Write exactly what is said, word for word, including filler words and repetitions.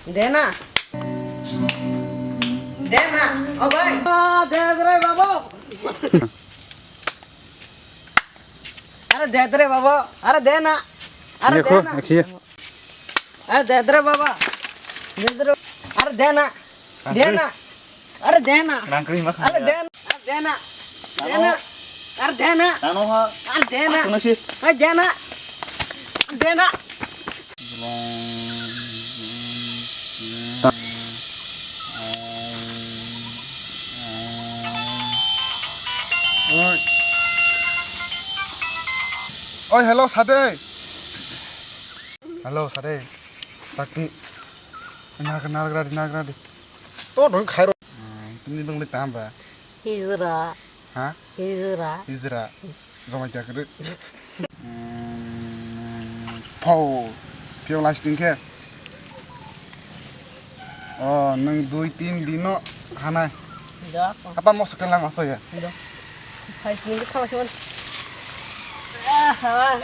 Dena. Dena. O bhai. Ah, de re babo. Are de re babo. Are dena. Are Ye ko, dena. Akhiya. Are de re babo. De re. Are dena. Dena. Are dena. Nang kering mas. Are dena. Are dena. Dena. Are dena. Tano ha. Are dena. Tano si. Are dena. Dena. Oi. Oi, hello, sade. Hello, sade. Takti. Nalgra, nalgra di, nalgra di. To dong khairo. Tini bang le tamba. Hijra. Ha? Hijra. Hijra. Jomai jakri. Pho. Pio lasting khe. Oh, nang dui tin dino hanai. Apa mo sekelang masa ya? Hai sini kau sih. Ah,